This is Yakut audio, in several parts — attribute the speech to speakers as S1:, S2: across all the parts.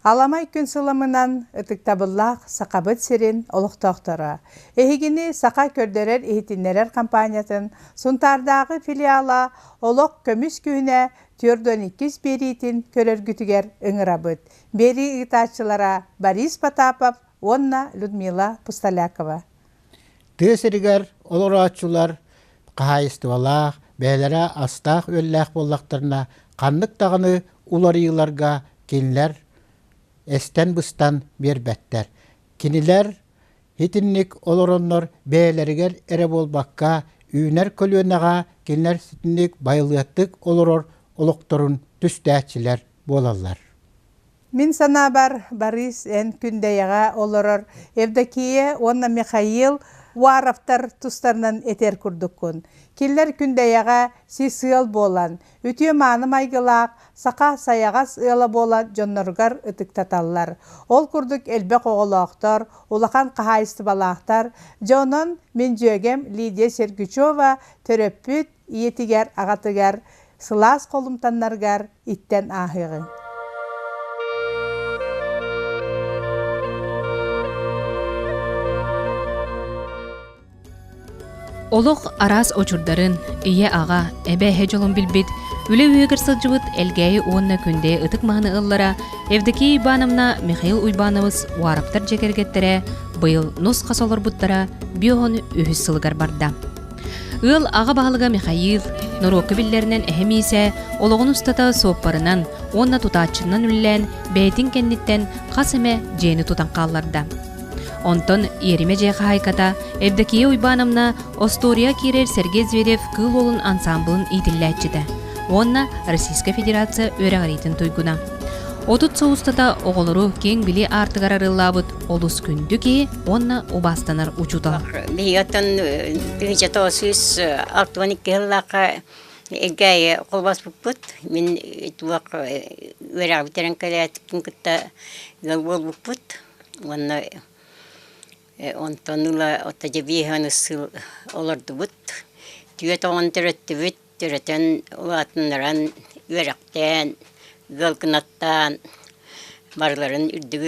S1: Аламай күн сыламынан ытыктабыллаах Сахабыт сирин олохтоохторо! Эһигини Саха көрдөрөр-иһитиннэрэр хампаанньатын Сунтаардааҕы филиала Олох көмүс күһүнэ 42 биэриитин көрөргүтүгэр ыҥырабыт. Биэрии ыытааччылара Борис Потапов уонна Людмила Пустолякова.
S2: Тыа сиригэр олорооччулар хаһаайыстыбалаах, бэйэлэрэ астаах-үөллээх буоллахтарына, ханнык даҕаны уларыйыыларга кинилэр эстэн-быстан биэрбэттэр. Кинилэр итинник олороннор бэйэлэригэр эрэ буолбакка, үүнэр көлүөнэҕэ кинилэр ситинник байылыаттык олорор олохторун түстээччилэр буолаллар.
S1: Мин санаабар, Борис эн Күндэйэҕэ олорор Евдокия уонна Михаил Уаровтар тустарынан этэр курдуккун. Кинилэр Күндэйэҕэ сис ыал буолан, үтүө-мааны майгылаах, саха сайаҕас ыала буолан дьонноругар ытыктаталлар. Ол курдук элбэх оҕолоохтор, улахан хаһаайыстыбалаахтар. Дьэ онон мин дьүөгэм Лидия Сергучева төрөппүт ийэтигэр, аҕатыгар сылаас холумтаннарыгар иттэн ааһыаҕыҥ.
S3: Олох араас очурдарын, ийэ-аҕа, эбэ-эһэ дьолун билбит, үлэ үөһүгэр сылдьыбыт Элгээйи уонна Күндэйэ ытык маһыны ыллара Евдокия Ивановна, Михаил Уйбанович Уараптар дьиэ кэргэттэрэ быйыл нус-хас олорбуттара биоһон үһүс сылыгар барда. Ыал аҕа баһылыга Михаил, норуокка биллэринэн эһэ Миисэ, олоҕун устата суоппарынан уонна тутааччынан үлэлээн бэйэтин кэнниттэн хас эмэ дьиэни тутан хаалларда. Онтон иэримэ дьиэ хаһаайката Евдокия Уйбановна остуоруйа киирэр Сергей Зверев Кыыл Уолун ансаамбылын иитиллээччитэ уонна Российскай Федерация үөрэҕириитин туйгуна. 30 сыл устата оҕолору киэҥ билии аартыгар арыаллаабыт олус күндү киһи уонна убаастанар учуутал.
S4: Биһиги оттон 1962 сыллаахха Элгээйи холбоспуппут. Мин туох үөрэҕи бүтэрэн кэлээппин кытта ыал буолбуппут. Уонна онтон ыла отто дьэ биэһэн сыл олордубут. Түөрт оҕону төрөттүбүт. Төрөтөн улаатыннаран, үөрэхтээн, ыал гынаттаан, барыларын үрдүк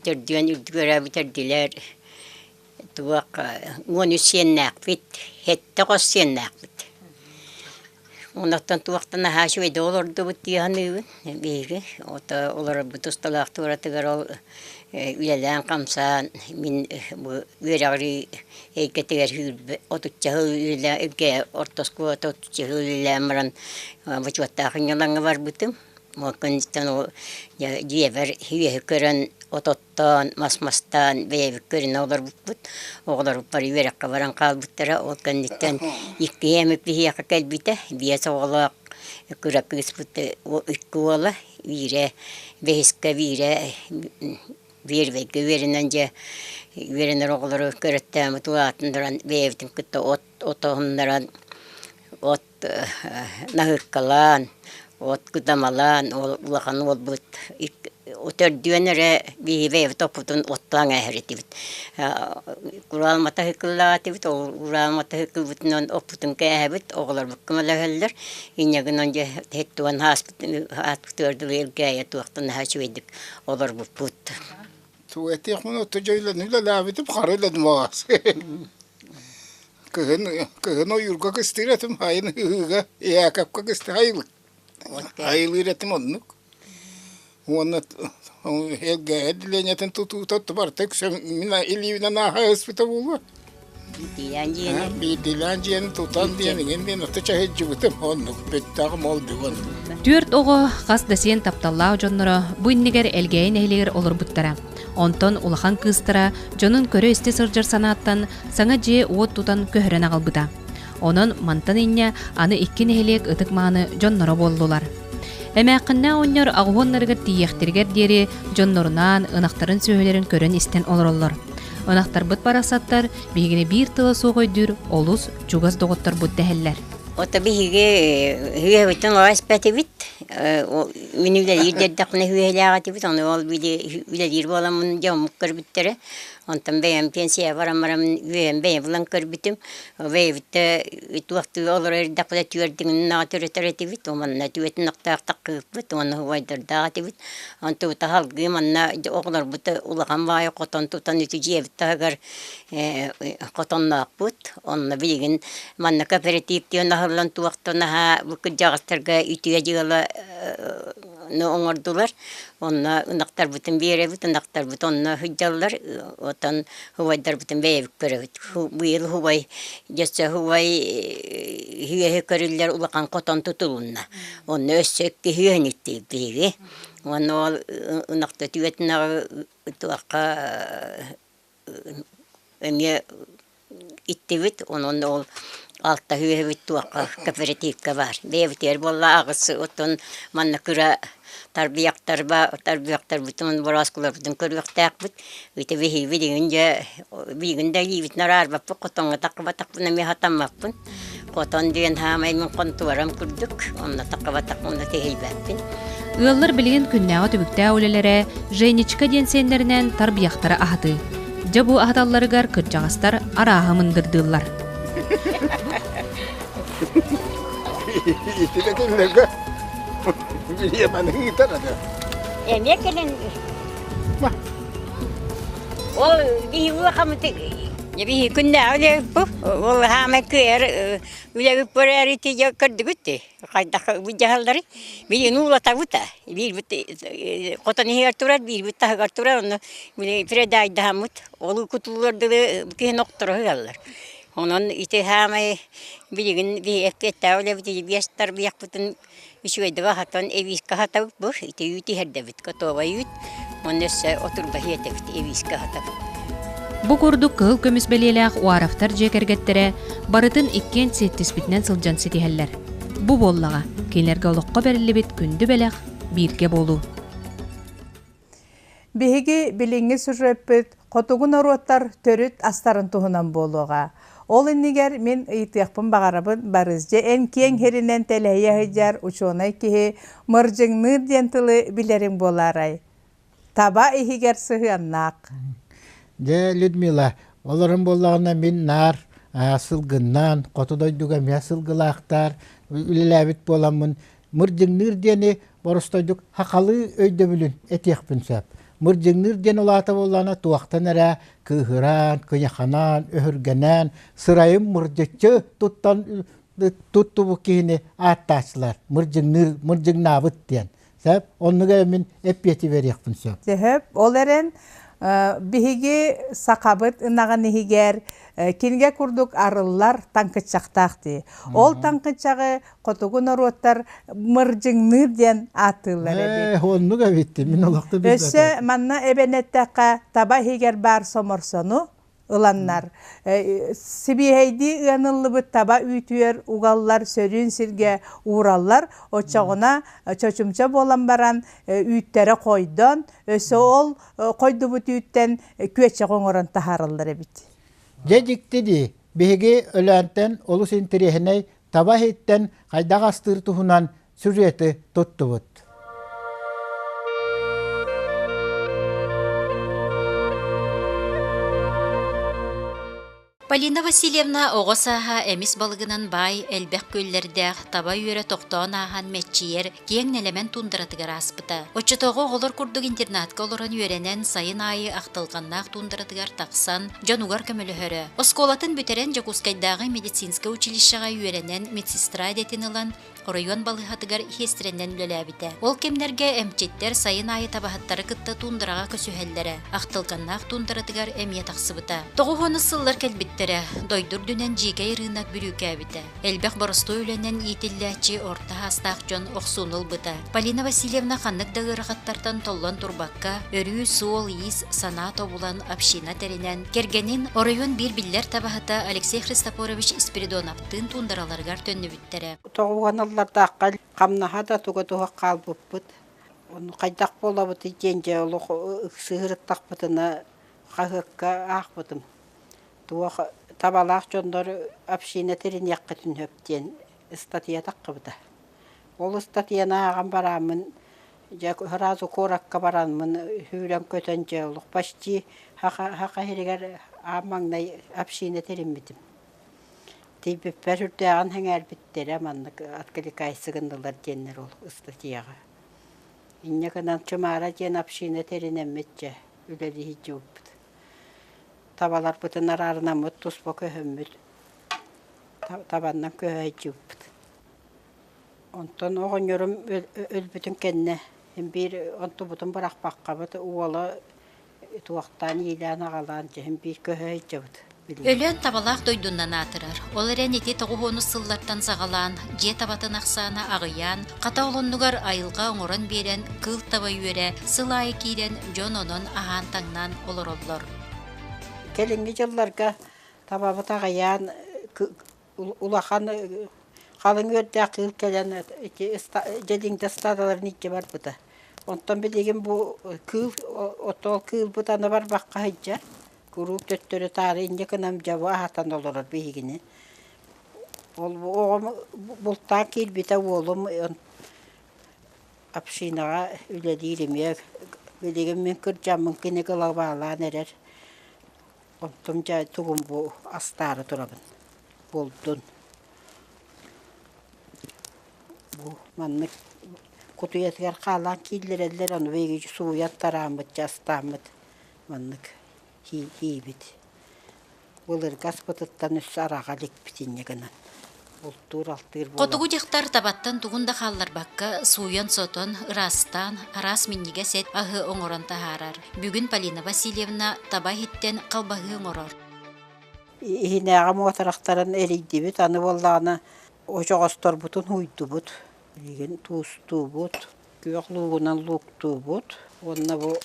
S4: төрдүөн үрдүк үөрэҕи бүтэрдилэр. Туох 13 сиэннээхпит, сэттэ хос сиэннээхпит. Онтон туохтан наһаа үчүгэйдик олордубут дии саныыбын биһиги. Ото олорорбут усталаах туоратыгар ол үлэлээн-хамсаан мин бу үөрэҕирии эйгэтигэр отучча сыл үлэ орто оскуолата отучча сыл үлэлээн баран бочуоттаах сынньалаҥҥа барбытым. Ол кэнниттэн ол дьиэбэр үөһү көрөн от оттоон, мас мастаан бэйэбит көрүнэ олорбуппут. Оҕолорбут бары үөрэххэ баран хаалбыттара. Ол кэнниттэн иккиһэ эмит биһиэхэ кэлбитэ. Биэс оҕолоох кыра кыыспыт икки уола, биирэ бэһискэ, биирэ биэрбэйгэ үөрэнэн дьэ үөрэнэр оҕолору көрөттөөммүт улаатыннаран бэйэбитин кытта от отоһуннаран от наһыыккалаан от кыдамалаан ол улахан уолбут төрдүөн эрэ биһи бэйэбит оппутун оттоон ээһэр этибит кураал матаһыыкыллаах этибит ол кураал матаһыыкылбытынан оппутун кээһэбит оҕолорбут көмөлөһөллөр инньэ гынан дьэ һэттуон ааспытыгар дылы Элгээйи туохтан наһаа үчүгэйдик олорбуппут.
S5: Тугу этиэх дьойлон үлэлээбитим хара үлэдим аҕас. Кыһын кыһын ойуурга кыстыыр этим, айын ыһыыга Иакопка кысты айылык. Айылыыр этим оннук. Уонна элгээһэ отделениетын тутуута барыта мин илиибинэн ааһа ыспыта буолуо.
S4: Биирдиилээн дьиэни.
S5: Биирдиилээн дьиэни тутан диэн иҥин диэн ото чаһыйдьыбытым оннук бүттэҕим ол бүгүн.
S3: Түөрт оҕо хас да сиэн тапталлаах дьонноро бу иннигэр Элгээйи нэһилиэгэр олорбуттара. Онтон улахан кыыстара дьонун көрө-истэ сылдьар санааттан саҥа дьиэ-уот тутан көһөрөн аҕалбыта. Онон мантан инньэ аны икки нэһилиэк ытык-мааны дьонноро буоллулар. Эмээххиннээх оҕонньор аҕыһуоннарыгар тиийиэхтэригэр диэри дьоннорунаан ынахтарын сүөһүлэрин көрөн-истэн олороллор. Ынахтарбыт барахсаттар биһигини биир тыла суох өйдүүр олус чугас доҕотторбут дэһэллэр.
S4: Ото биһиги үһүөбүтүн оҕо испэтибит. Мин үлэлиир диэрдэхпинэ үһүөлээх этибит, ону ол били үлэлиир буоламмын дьоммут көрбүттэрэ. Онтон бэйэм пенсияҕа баран баран үөһэм бэйэм ылан көрбүтүм. Бэйэбит туохтуу олорор эрдэхпинэ түөрдүҥүн төрөтөр этибит, манна түөтүн охтоох таккыыппыт уонна убайдардаах этибит. Онтубута салгыы манна оҕолорбут улахан баайы хотон тутан үтү дьиэбит таһыгар хотонноохпут. Онно билигин манна кооператив диэн аһыллан туохтан наһаа бу кырдьаҕастарга үтүө дьыала оҥордулар. Онно ынахтарбытын биэрэбит, ынахтарбыт онно сылдьаллар. Оттон убайдарбытын бэйэбит көрөбүт. Быйыл убай дьөссө убай үөһэ көрүллэр улахан хотон тутулунна. Онно өссө икки үөһүн иттибит биһиги. Уонна ол ынахта түөтүнэҕи туохха эмиэ иттибит, онон ол алта үөһүбүт туохха кооперативка баар. Бэйэбитигэр буолла аҕыс оттон манна кыра тарбыйахтар тарбыйахтарбытын борооскуларбытын көрүөхтээхпит. Ити биһиги билигин дьэ билигин да илиибитин араарбаппыт, хотоҥҥо таххыбатахпына эмиэ сатаммаппын. Хотон диэн хаамай мин хонтуорам курдук, онно таххыбатахпына тэһийбэппин.
S3: Ыаллар билигин күннээҕи түбүктээх үлэлэрэ Женечка диэн сиэннэринэн тарбыйахтары аһатыы. Дьэ бу аһаталларыгар кырдьаҕастар арааһы мындырдыыллар.
S5: Итини кинилэргэ бириэмэни ыытар этэ.
S4: Эмиэ кэлин Ол биһиги улахаммыт биһиги күннээҕи үлэбит Ол хаамай кыайар үлэбит эрээри тиийэ көрдүгүт дии хайдах дьаһаллары билигин уулатабыт а биирбит хотон иһигэр турар биирбит таһыгар турар онно били передайдаһаммыт ол кутуллар дылы киһини охторо сыһаллар онон ити хаамай билигин биһи эппиэттээх үлэбит биэс тарбыйахпытын Үчүгэйдик аһатан эбиискэ аһатабыт бу, ити үүт иһэрдэбит, готовай үүт. Уонна өссө отурба иһэтэбит, эбиискэ аһатабыт.
S3: Бу курдук кыһыл көмүс бэлиэлээх Уаровтар дьиэ кэргэттэрэ барытын иккиэн сиэттиспитинэн сылдьан ситиһэллэр. Бу буоллаҕа, кинилэргэ олоххо бэриллибит күндү бэлэх, бииргэ буолуу.
S1: Биһиги билиҥҥи сюжеппыт хотугу норуоттар төрүт астарын туһунан буолуоҕа. Ол иннигэр мин ыйытыахпын баҕарабын Барыс дьэ эн киэҥ сиринэн тэлэһийэ сылдьар учуонай киһи мырдьыҥныыр диэн тылы билэриҥ буолаарай? Таба иһигэр сыһыаннаах.
S2: Дьэ, Людмила, олорон буоллаҕына мин наар сылгыннаан, хоту дойдуга эмиэ сылгылаахтар, үлэлээбит буоламмын Мырдьыҥныыр диэни боростойдук хахалыы өйдөбүлүн этиэхпин сөп. Мырдьыҥныыр диэн улаата буоллаҕына туохтан эрэ кыыһыран, кыйаханан, өһүргэнэн, сырайым мырдьыччы туттан туттубут киһини ааттааччылар. Мырдьыҥныыр, мырдьыҥнаабыт диэн. Сөп? Оннук эрэ мин эппиэти бериэхпин сөп.
S1: Сөп. Ол эрэн биһиги сахабыт ынаҕын иһигэр кинигэ курдук арыллар таҥкыччахтаах дии. Ол таҥкыччаҕы хотугу норуоттар мырдьыҥныыр диэн ааттыыллар эбит.
S2: Ээ, оннук эбит мин олохто билбэтим.
S1: Өссө манна эбэн эттэххэ, таба иһигэр баар соморсону ыланнар, сибиэһэйдии ыаныллыбыт таба үүтүгэр угаллар, сөрүүн сиргэ уураллар, оччоҕуна чочумча буолан баран үүттэрэ хойдон, өссө ол хойдубут үүттэн күөччэх оҥорон таһаараллар эбит.
S2: Дьэ дьикти дии, биһиги Өлөөнтөн олус интэриэһинэй таба иһиттэн хайдах астыыр туһунан сюжеты туттубут.
S6: Полина Васильевна оҕо сааһа эмис балыгынан баай элбэх күөллэрдээх таба үөрэ тохтоон ааһан мэччийэр киэҥ нэлэмэн туундаратыгар ааспыта. Оччотооҕу оҕолор курдук интернатка олорон үөрэнэн, сайын аайы ахтылҕаннаах туундаратыгар тахсан, дьонугар көмөлөһөрө. Оскуолатын бүтэрэн Дьокуускайдааҕы медицинскэй училищеҕа үөрэнэн медсестра идэтин ылан, оройуон балыыһатыгар сиэстэрэнэн үлэлээбитэ. Ол кэмнэргэ эмчиттэр сайын аайы табаһыттары кытта туундараҕа көсүһэллэрэ, ахтылҕаннаах туундаратыгар эмиэ тахсыбыта. Тоҕус сыллар кэлбиттэрэ, дойду үрдүнэн дьиикэй ырыынак бүрүүкээбитэ. Элбэх боростуой үлэнэн иитиллээччи орто саастаах дьон охсууну ылбыта. Полина Васильевна ханнык да ыарахаттартан толлон турбакка, өрүү суол-иис, санаа тобулан, община тэринэн, кэргэнин оройуон биир биллэр табаһыта Алексей Христофорович Спиридоновтыын туундараларыгар төннүбүттэрэ.
S7: Тоҕуһаналлардаахха хамнаһа да туга туһах хаалбыппыт. Ону хайдах буолабытый диэн дьэ олох ыксыырыттахпытына хаһыакка аахпытым. Туох табалаах дьоннор община тэриниэххитин сөп диэн ыстатыйа таххыбыта. Ол ыстатыйаны ааҕан барааммын, дьэ сразу куоракка бараммын сүүрэн-көтөн дьэ олох почти Саха сиригэр аан маҥнай община тэриммитим. Тиийбиппэр сүрдээҕин сэҥээрбиттэрэ маннык откликайся гыннылар диэннэр ол ыстатыйаҕа. Инньэ гынан Чымаара диэн община тэринэммит дьэ үлэлии сылдьыбыппыт. Табаларбытын араарынаммыт туспа көһөммүт табаннан көһө сылдьыбыппыт. Онтон оҕонньорум өлбүтүн кэннэ биир онтубутун бырахпаккабыт уола туохтаан иилээн-аҕалаан дьэ биир көһө сылдьабыт.
S6: Өлөөн табалаах дойдунан аатырар. Ол эрэн ити тоҕуһуонус сыллартан саҕалаан, дьиэ табатын ахсаана аҕыйаан, хата ол оннугар айылҕа оҥорон биэрэн, кыыл таба үөрэ, сыл аайы киирэн, дьон онон аһаан-таҥнаан олороллор.
S7: Кэлиҥҥи дьылларга табабыт аҕыйаан, улахан халыҥ үөрдээх кыыл кэлэн ити дьэлиҥдэ ыстаадаларын илдьэ барбыта. Онтон билигин бу кыыл отол кыылбыт аны барбахха сылдьар. Куруук төттөрү-таары инньэ гынан дьабы аһатан олорор биһигини. Ол оҕом бултаан киирбитэ уолум общинаҕа үлэлиир эмиэ билигин мин кырдьаммын кини кылабаалаан эрэр. Онтум дьэ тугум бу астаары турабын булдун. Бу маннык кутуйатыгар хаалаан кииллэрэллэр, ону биһиги сууйан тарааммыт, дьэ астааммыт маннык киибит. Былыргы аспытыттан өссө араҕа иликпит инньэ гынан бултуур-алтыыр буолан.
S6: Хотугу дьахтар табаттан тугун да хаалларбакка сууйан-сотон, ыраастаан, араас минньигэс эт аһы оҥорон таһаарар. Бүгүн Полина Васильевна таба иһиттэн халбаһыы оҥорор.
S7: Иһинээҕи муотарахтарын эрийдибит, аны буоллаҕына очоҕосторбутун уйдубут, билигин туустуубут, күөх луугунан лууктуубут уонна бу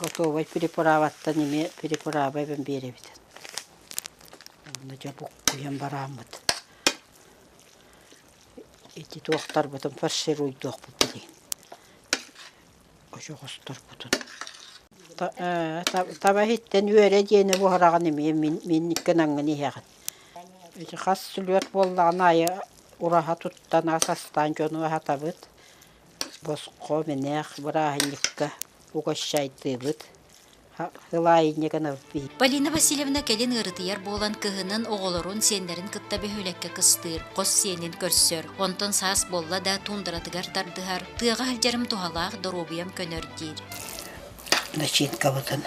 S7: готовай приправаттан эмиэ приправа эбэн биэрэбит. Уонна дьэ буккуйан барааммыт ити туохтарбытын фаршируйдуохпут билигин очоҕосторбутун. Таба иһиттэн үөрэ диэни буһараҕын эмиэ минниккин аҥҥын иһэҕин. Ити хас сүлүөт буоллаҕына аайы ураһа туттан ас астаан дьону аһатабыт. Босхо мэнээх бырааһынньыкка угощайдыыбыт.
S6: Полина Васильевна кэлин ыарытыйар буолан кыһынын оҕолорун, сиэннэрин кытта бөһүөлэккэ кыстыыр, хос сиэнин көрсөр. Онтон саас буолла да туундаратыгар тардыһар, тыаҕа сылдьарым туһалаах, доруобуйам көнөр диир.
S7: Начинкабытын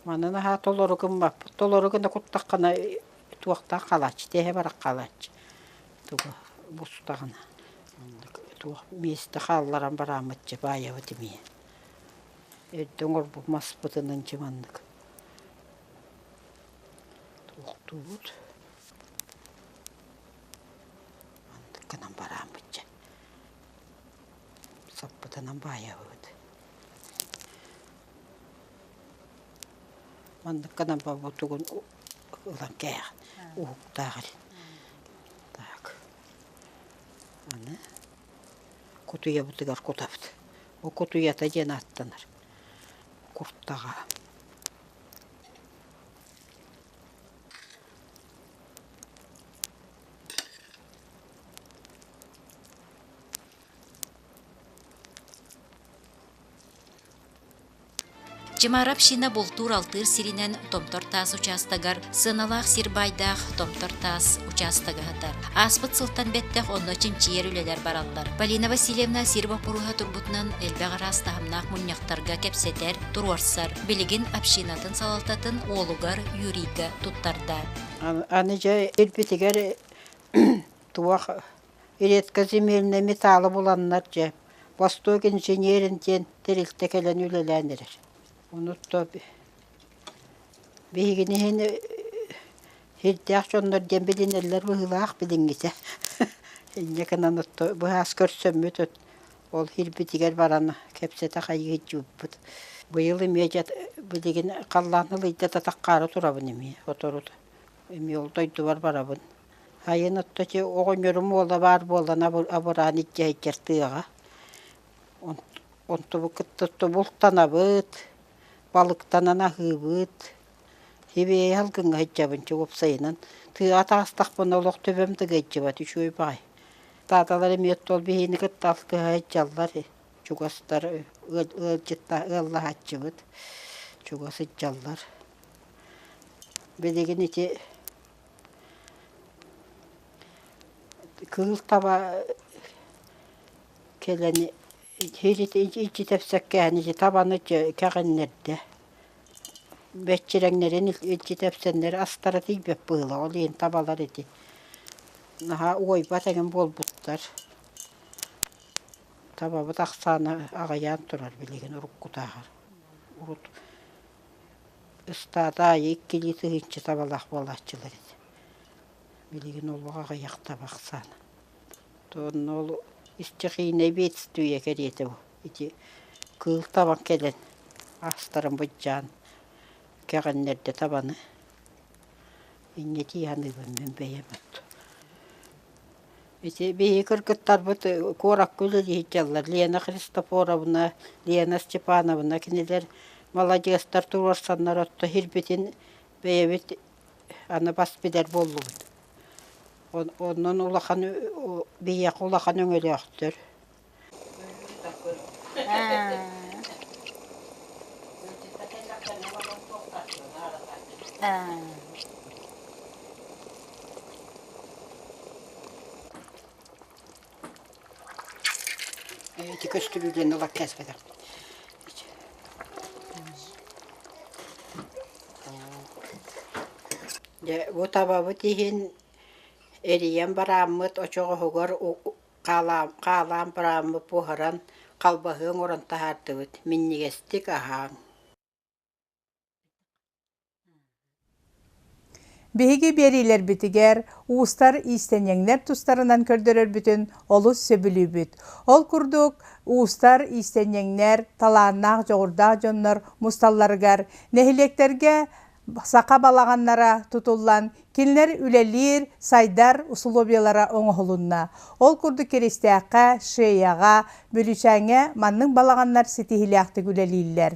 S7: Манан аһаа толору гыммаппыт. Толору гына куттаххына туохтаах халааччы, тэһэ барах халааччы. Тугу бустаҕына туох миэстэ хаалларан барааммыт дьэ баайабыт эмиэ. Эрдэ оҥорбут маспытынан дьэ маннык туохтуубут. Маннык гынан барааммыт дьэ. Саппытынан баайабыт. Маннык гынан бобутугун ылан кээҕин уһуктаах эрин. Так. Аны кутуйабытыгар кутабыт. Бу кутуйата диэн ааттанар. Куртаҕа.
S6: Чымара община бултуур-алтыыр сиринэн Томтор Таас учаастагар сыаналаах сир баайдаах Томтор Таас учаастага сытар. Ааспыт сылтан бэттэх онно чинчийэр үлэлэр бараллар. Полина Васильевна сир боппуруоһа турбутунан элбэх араас таһымнаах мунньахтарга кэпсэтэр, туруорсар. Билигин общинатын салалтатын уолугар Юрийга туттарда.
S7: Аны дьэ ирбитигэр туох редкоземельнай металлы буланнар дьэ Восток инженерин диэн тэрилтэ кэлэн үлэлээн эрэр. Ону биһигини иһин сирдээх дьоннор диэн билинэллэр быһыылаах билиҥҥитэ. Инньэ гынан быһаас көрсөммүт ол сирбитигэр баран кэпсэтэ хайыы сылдьыбыппыт. Быйыл эмиэ дьэ билигин халлаан ылыйда да таххаары турабын эмиэ сотору эмиэ ол дойдубар барабын. Сайын отто ити оҕонньорум уола баар буолан абыраан илдьэ сылдьар тыаҕа. Онтубут кытта бултанабыт, балыктанан аһыыбыт. Сибиэһэй салгыҥҥа сылдьабын уопсайынан. Тыаҕа таҕыстахпына олох төбөм да ыалдьыбат үчүгэй баҕайы. Тааталар эмиэ ол биһигини кытта алтыһа сылдьаллар чугастар ыалдьытта ыаллаһааччыбыт чугас сылдьаллар. Билигин ити кыыл таба кэлэн иччи тэпсэккээн ити табаны кэҕиннэрдэ. Бэччирэҥнэрин илдьи тэпсэннэр астара тиийбэт быһыылаах, ол иһин табалар ити наһаа уойбат эҥин буолбуттар. Табабыт ахсаана аҕыйаан турар билигин уруккутааҕар. Урут ыстаада аайы иккилии тыһыынча табалаах буолааччылар этэ. Билигин олох аҕыйах таба ахсаана. Онно ол стихийнэй бедствие кэриэтэ бу. Ити кыыл табан кэлэн астарын быдьаан кэҕиннэрдэ табаны. Инньэ дии саныыбын мин бэйэм Ити биһиги кыргыттарбыт куоракка үлэлии сылдьаллар. Лена Христофоровна, Лена Степановна кинилэр маладьыастар туруорсаннар отто сирбитин бэйэбит аны бас билэр буоллубут. Онон улахан биһиэхэ улахан өҥөлөөхтөр. Ити көстүбүтүн ылар кээспэтэх. Дьэ, бу табабыт иһин эрийэн барааммыт очоҕоһугар хаалаан барааммыт буһаран халбаһыы оҥорон таһаардыбыт. Минньигэстик аһааҥ.
S1: Биһиги биэриилэрбитигэр уустар иистэнньэҥнэр тустарынан көрдөрөрбүтүн олус сөбүлүүбүт. Ол курдук, уустар, иистэнньэҥнэр, талааннаах, дьоҕурдаах дьоннор мусталларыгар нэһилиэктэргэ саха балаҕаннара тутуллан, кинилэр үлэлиир, сайдар усулуобуйалара оҥоһулунна. Ол курдук Киристээххэ, Шеяҕа, Бүлүүчээҥҥэ маннык балаҕаннар ситиһиилээхтик үлэлииллэр.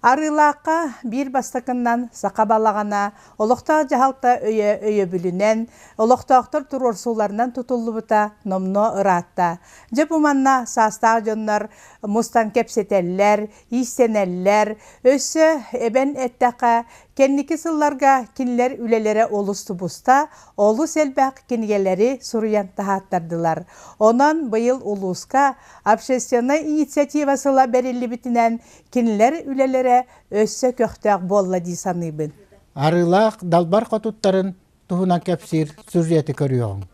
S1: Арыылаахха биир бастакыннан саха балаҕана олохтоох дьаһалта өйө өйөбүлүнэн, олохтоохтор туруорсууларынан тутуллубута номнуо ыраатта. Дьэ бу манна саастаах дьоннор мустан кэпсэтэллэр, иистэнэллэр. Өссө эбэн эттэххэ, кэнники сылларга кинилэр үлэлэрэ олус тубуста, олус элбэх кинигэлэри суруйан таһааттардылар. Онон быйыл улууска Общественнай инициатива сыла бэриллибитинэн кинилэр үлэлэрэ өссө көхтөөх буолла дии саныыбын.
S2: Арыылаах далбар хотуттарын туһунан кэпсиир сюжеты көрүөҕүҥ.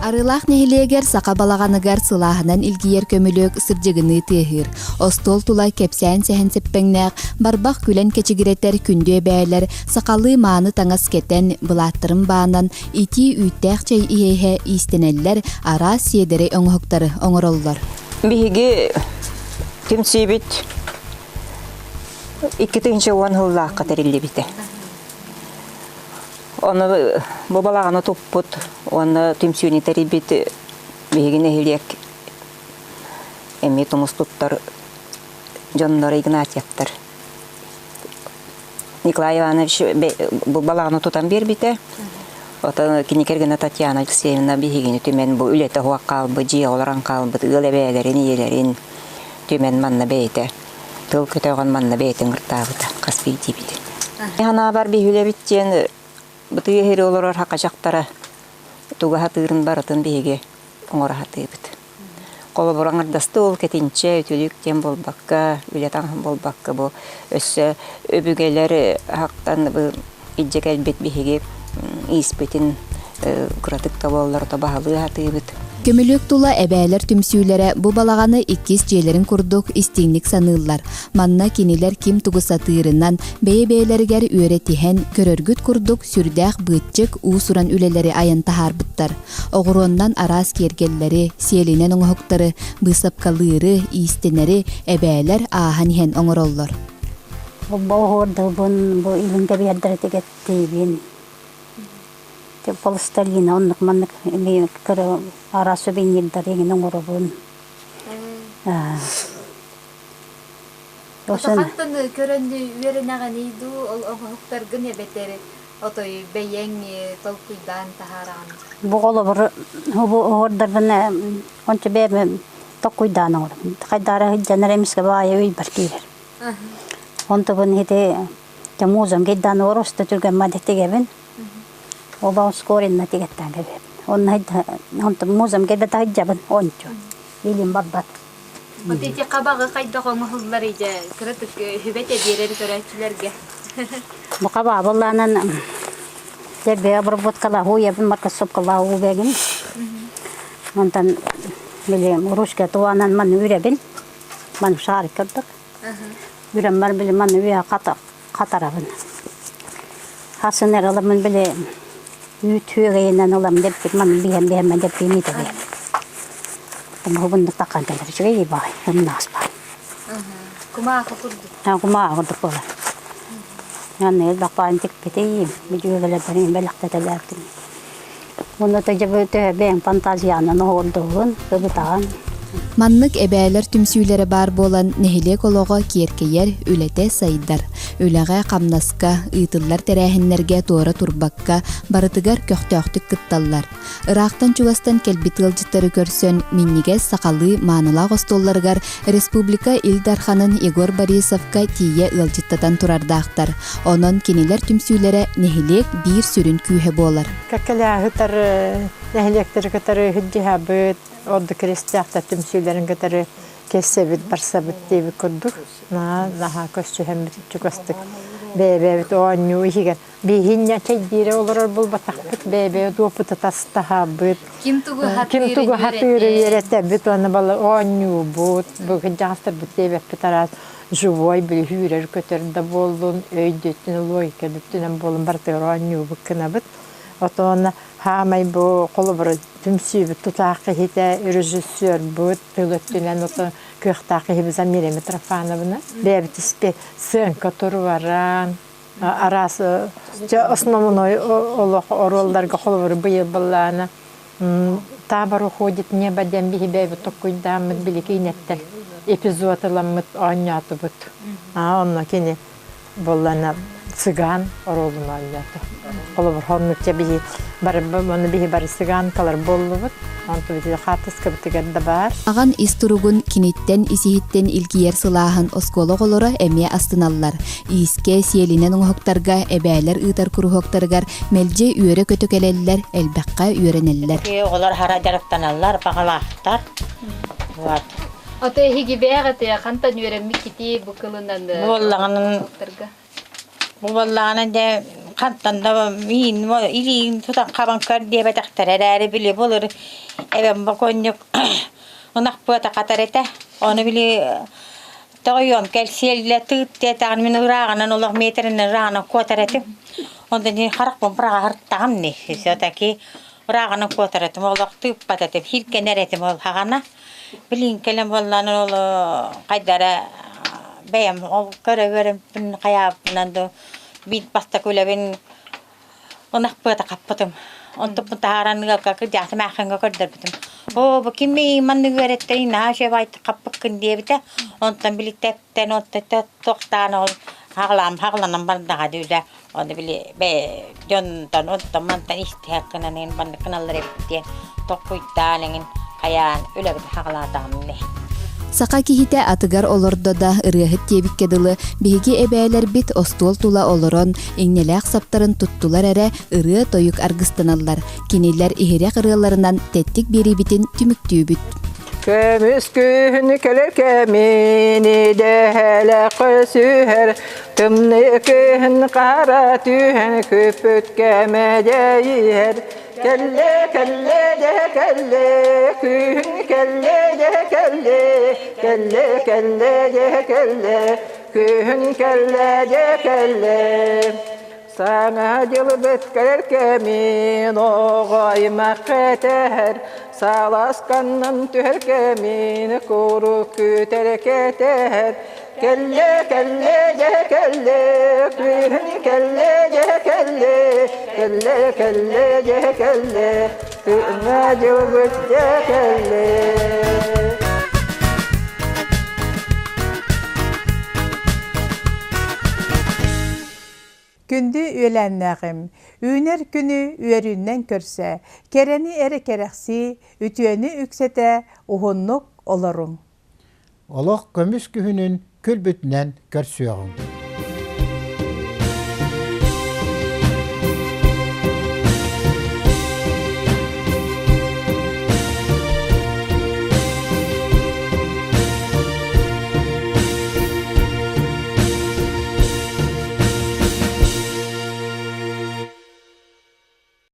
S8: Арыылаах нэһилиэгэр саха балаҕаныгар сылааһынан илгийэр көмүлүөк сырдьыгыныы тыаһыыр. Остуол тула кэпсээн сэһэн сэппэҥнээх, барбах күлэн кэчигирэтэр күндү эбээлэр сахалыы мааны таҥас кэтэн, былааттарын баанан, итии үүттээх чэй иһэ-иһэ иистэнэллэр, араас сиэдэрэй оҥоһуктары оҥороллор.
S9: Биһиги түмсүүбүт 2010 сыллаахха тэриллибитэ. Ону бу балаҕаны туппут уонна түмсүүнү тэрийбит биһиги нэһилиэк эмиэ тумус туттар дьонноро Игнатьевтар. Николай Иванович бу балаҕаны тутан биэрбитэ. Оттон кини кэргэнэ Татьяна Алексеевна биһигини түмэн бу үлэтэ суох хаалбыт, дьиэ олорон хаалбыт ыал эбээлэрин, ийэлэрин түмэн манна бэйэтэ тыл көтөҕөн манна бэйэтин ыҥыртаабыта хас биирдиибитин. Санаабар биһилэбит диэн бытыы иһири олорор хакачахтара туга хатыырын барытын биһиги оҥоро хатыыбыт. Холобур аҥардасты ол кэтинчэ үтүлүк диэн буолбакка, үлэ таҥаһын буолбакка бу өссө өбүгэлэр хактан илдьэ кэлбит биһиги ииспитин кыратык да буоллар то баһылыы сатыыбыт.
S8: Көмүлүөк тула эбээлэр түмсүүлэрэ бу балаҕаны иккис дьиэлэрин курдук истиҥник саныыллар. Манна кинилэр ким тугу сатыырынан, бэйэ-бэйэлэригэр үөрэтиһэн, көрөргүт курдук сүрдээх быыччык уус-уран үлэлэри айан таһаарбыттар. Оҕуруоннан араас киэргэллэри, сиэлинэн оҥоһуктары, быысапкалыыры, иистэнэри эбээлэр ааһан иһэн оҥороллор.
S10: Бу оһуордуубун, бу илин кэбиһэрдэрэ тигэттиибин. Пластилина оннук маннык кыра араас сувенирдары эҥин оҥоробун.
S11: Хантан көрөн үөрэнэҕиний дуу, ол оҥоһуктаргын эбэтэр отой бэйэҥ толкуйдаан таһаараҕын?
S10: Бу холобур, бу оһуордарбын ончу бэйэм толкуйдаан оҥоробун. Хайдаара сылдьан эмискэ баайа өйбөр киирэр. Онтубун ити музам гейдаан ороста түргэн мадетигэбин. Оба ускоренно тигеттан кэбиһэбин. Онно онтум музам кэлбэтэ сылдьабын ончу. Илим барбат.
S11: Вот ити хабаҕы хайдах оҥоһуллар идэ кыратык сүбэтэ биэрэр көрөөччүлэргэ.
S10: Бу хабаа буоллаанан дьэ обработкалаа уйабын маркасопкалаа уубэгин. Онтон били ручка туанан маны үрэбин. Маны шарик курдук. Үрэммэр били маны үө хатарабын. Хасын эрэ ыламмын били үүт үөгэйинэн ылам деппит маны биһэн биһэммэн деппиин итэбин. Омуһубун таккан кэлэр үчүгэй баай ымнаас баай.
S11: Кумаахы курдук.
S10: Кумааҕы курдук буолар. Аны элбэх баайын тикпитим, бүдүөлэлэрбин бэлэхтэтэлээбитим. Уонна төһө бэйэм фантазиянан оһуордуһун, кыбытаҕын.
S8: Маннык эбээлэр түмсүүлэрэ баар буолан, нэһилиэк олоҕо киэркэйэр, үлэтэ сайдар. Үлэҕэ-хамнаска, ыытыллар тэрээһиннэргэ туора турбакка, барытыгар көхтөөхтүк кытталлар. Ыраахтан-чугастан кэлбит ыалдьыттары көрсөн, минньигэс сахалыы маанылаах остуолларыгар республика Ил Дарханын Егор Борисовка тиийэ ыалдьыттатан турардаахтар. Онон кинилэр түмсүүлэрэ нэһилиэк биир сүрүн күүһэ буолар.
S12: Кэккэлээһитэр нэһилиэктэри кытары сылдьыһабыт, ордук крестяхтар түмсүүлэрин кытары кэссэбит, барсабыт диэбит курдук. Наһаа көрсүһэммит чугастык бэйэ-бэйэбит оонньуу иһигэр биһинньэ чэйдиирэ олорор булбатахпыт бэйэ-бэйэ дуоппута тастаһабыт
S11: Ким тугу
S12: ким тугу хатыыры үөрэтэбит уонна бала оонньуубут бу кырдьаҕастарбыт диэбэппит араас живой били сүүрэр көтөр да буоллун өйдөтүн логика бүттүнэн буоллун барытыгар оонньуубут гынабыт отон хаамай бу холобура түмсүүбүт тутаах киһитэ режиссербут тыл өттүнэн ото кыахтаах киһибит Замира Митрофановна бэйэбит испе сценка туруоран араас дьэ основной олох оруолларга холобуру быйыл былаана Табор уходит небо диэн биһи бэйэбит токкуйдааммыт били киинэттэн эпизод ыламмыт оонньоотубут. Онно кини буоллана цыган оруолун оонньоото. Холобур, оннукча биһи бары ону биһи бары цыганкалар буоллубут. Онтубут хаартыскабытыгар да баар.
S8: Аҕан ис туругун киниттэн ис-иһиттэн илгийэр сылааһын оскуола оҕолоро эмиэ астыналлар. Иискэ, сиэлинэн оҥоһуктарга эбээлэр ыытар куруһуоктарыгар мэлдьи үөрэ-көтө кэлэллэр, элбэххэ үөрэнэллэр.
S13: Оҕолор хара дьарыктаналлар, баҕалаахтар. Вот.
S11: Ото эһиги бэйэҕит хантан үөрэммиккитий бу кылынан
S13: Буоллаҕынан бу буоллаҕына дьэ хантан да миин илиин тутан хабан көр диэбэтэхтэр эрээри били былыр эбэм бокуонньук ынах быата хатар этэ. Ону били Тоҕойуом, кэлсиэллэ тыыт диэтэҕин мин ырааҕынан олох миэтэрэнэн ырааҕынан куотар этим. Онтон дии харахпын быраҕа ни все-таки ырааҕынан куотар этим, олох тыыппат этим, хиркэнэр этим ол хаҕана. Билин кэлэн буоллаан ол хайдара бэйэм ол көрө-көрөмпүн хайаабыппынан дуу биир бастакы үлэбин Ынах быата хаппытым. Онтуппун таһааран ыалга кырдьаҕас эмээххиҥҥэ көрдөрбүтүм. Оо, бу кимий маннык үөрэттэрий наһаа үчүгэй хаппыккын диэбитэ. Онтон били тэптэн, онтон тохтоон ол хаҕылаам хаҕыланан бардаҕа дии Ону били бэйэ дьонтон онтон мантан истиһэр гынан эҥин маннык гыналлар эбит диэн толкуйдаан эҥин хайаан үлэбин хаҕылаатаҕым ини.
S8: Саха киһитэ атыгар олордо да ырыаһыт диэбиккэ дылы, биһиги эбээлэрбит остуол тула олорон, иҥнэлээх саптарын туттулар эрэ ырыа-тойук аргыстаналлар. Кинилэр иһирэх ырыаларынан тэттик биэриибитин түмүктүүбүт.
S14: Көмүс күһүн кэлэр кэмин идэһэлэх сүһэр, тымныы күһүн хара түһэн күппүт кэмэ дьэйиһэр. Кэллэ, кэллэ, дьэ кэллэ, күһүн кэллэ, дьэ кэллэ, кэллэ, кэллэ, дьэ кэллэ, күһүн кэллэ, дьэ кэллэ. Саҥа дьылбыт кэлэр кэмин оҕоймах кэтэһэр, саласканнан түһэр кэмин куруук күүтэр кэтэһэр. Кэллэ, кэллэ, дьэ кэллэ, күһүн кэллэ, дьэ кэллэ, кэллэ, кэллэ, дьэ кэллэ, тыына дьылбыт дьэ кэллэ.
S1: Күндү үөлээннээҕим, үүнэр күнү үөрүүнэн көрсө, кэрэни эрэ кэрэхсии, үтүөнү үксэтэ уһуннук олоруҥ.
S2: Олох көмүс күһүнүн күлбүтүнэн көрсүөҕүҥ.